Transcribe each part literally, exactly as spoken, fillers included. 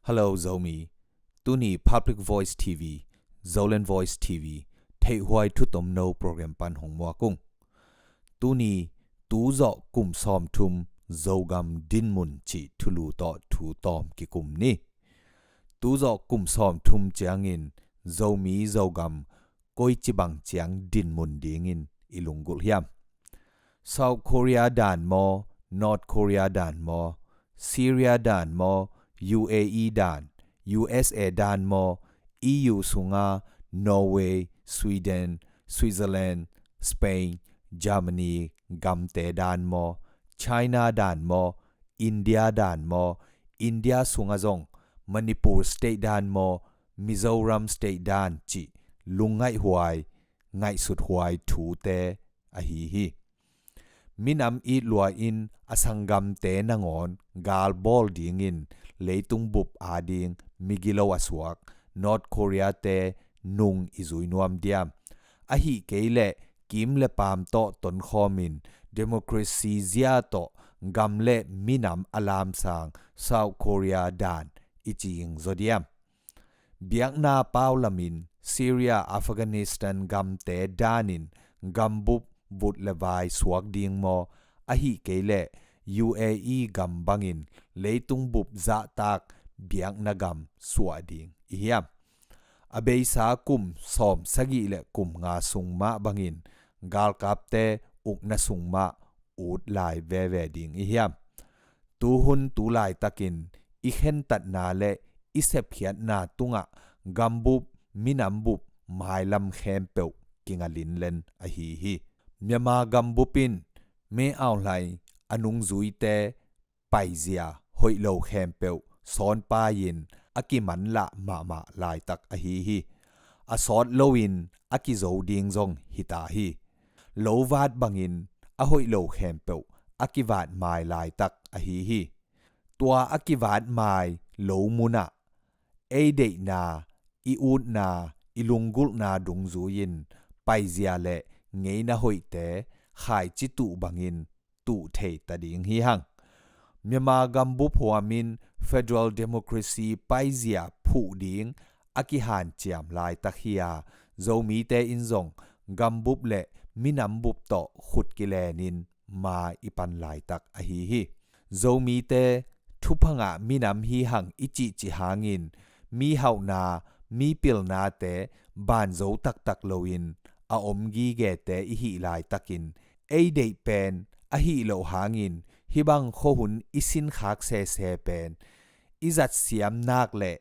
Hello Zomi. Tuni Public Voice T V, Zoland Voice T V, theihhuai thutomno program pan hong muak ung. Tuni tuzawh kum sawmthum Zogam dinmun cih thulu tawh thu tawm kikum ni. Tuzawh kum sawmthum ciangin Zomi Zogam koici bang ciang dinmun dingin i lunggulh hiam? South Korea dan maw, North Korea dan maw, Syria dan maw, U A E dan, U S A dan maw, E U sunga Norway, Sweden, Switzerland, Spain, Germany gamte dan maw, China dan maw, India dan maw, India sunga zong Manipur state dan maw, Mizoram state dan cih lungngaihhuai, ngaihsuthuai thute ahi hi. Minam it lua-in a sanggamte nangawn gal bawl dingin leitung bup ading migilo a suak North Korea te nung i zui nuam diam? Ahih kei leh kim le paam tawh tonkhawmin democracy zia tawh gam le minam a lamsang South Korea dan i cing zaw diam? Biakna pau lamin Syria, Afghanistan gamte danin gambup vut le vai suak ding maw, ahih kei leh U A E gam bangin leitung bup zahtak biakna gam suah ding i hiam? A beisa kum sawm sagih le kum nga sung mah bangin galkapte ukna sung mah ut lai veve ding i hiam? Tuhun tu laitakin i khentatna le i sepkhiatna tungah gambup, minambup mailam khempeuh kinga linlen ahi hi. Myanmar gambup in Min Aung Hlaing a nungzuite paizia hoih lo khempeuh sawnpai-in a kimanlah mahmah laitak ahi hi. A sawt loin a kizo ding zong hita hi. Lo vat bangin a hoih lo khempeuh a kivat mai laitak ahi hi. Tua a kivat mai lo munah ei deihna, i utna, i lunggulhna dungzui-in paizia le ngeina hoihte khaici tuh bangin tuh thei ta ding hi hang. Myanmar gambup huamin federal democracy paizia phuh ding a kihanciam laitak hi-a, Zomite in zong gambup le minambup tawh khut kilenin ma i pan laitak ahi hi. Zomite thupha ngah minam hi hang i cihcih hangin mi hauhna, mi pilnate banzo taktak loin a om gigete i hih laitakin ei deih pen ahih loh hangin hih bang khuahun i sinkhak sese pen i zatsiam nak le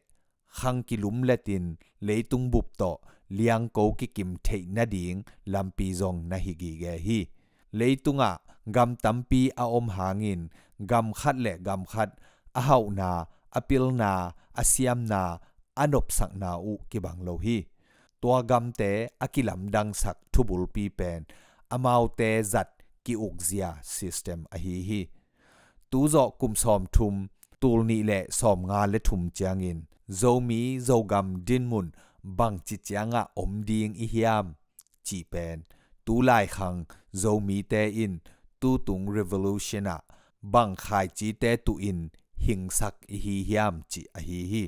khang kilumletin leitung bup tawh liangko kikim theih nading lampi zong na hi gige hi. Leitungah gam tampi a om hangin gam khat le gam khat a hauhna, a pilna, a siamna, a nopsakna uh kibang lo hi. Tua gamte a kilamdangsak thubulpi pen amaute zat ki-ukzia system ahi hi. Tuzawh kum sawmthum, tul nih le sawmnga le thum ciangin Zomi Zogam dinmun bangci ciangah om ding i hiam cih pen tu laikhang Zomite in tutung revolution ah bang khaicite tuhin hingsak i hi hiam cih ahi hi.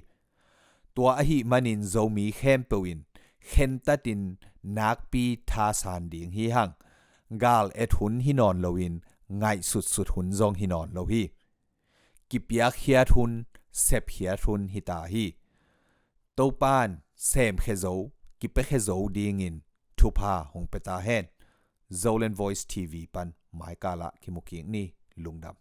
Tua ahih manin Zomi khempeuh in khentatin nakpi thasan ding hi hang. Gal et hun hi nawn loin ngaihsutsut hun zong hi nawn lo hi. Kipiakkhiat hun, sepkhiat hun hita hi. Topan semkhia zo, kipiakhia zo dingin thupha hong pia ta hen. Zoland Voice T V pan maikalah kimukik ni. Lungdam.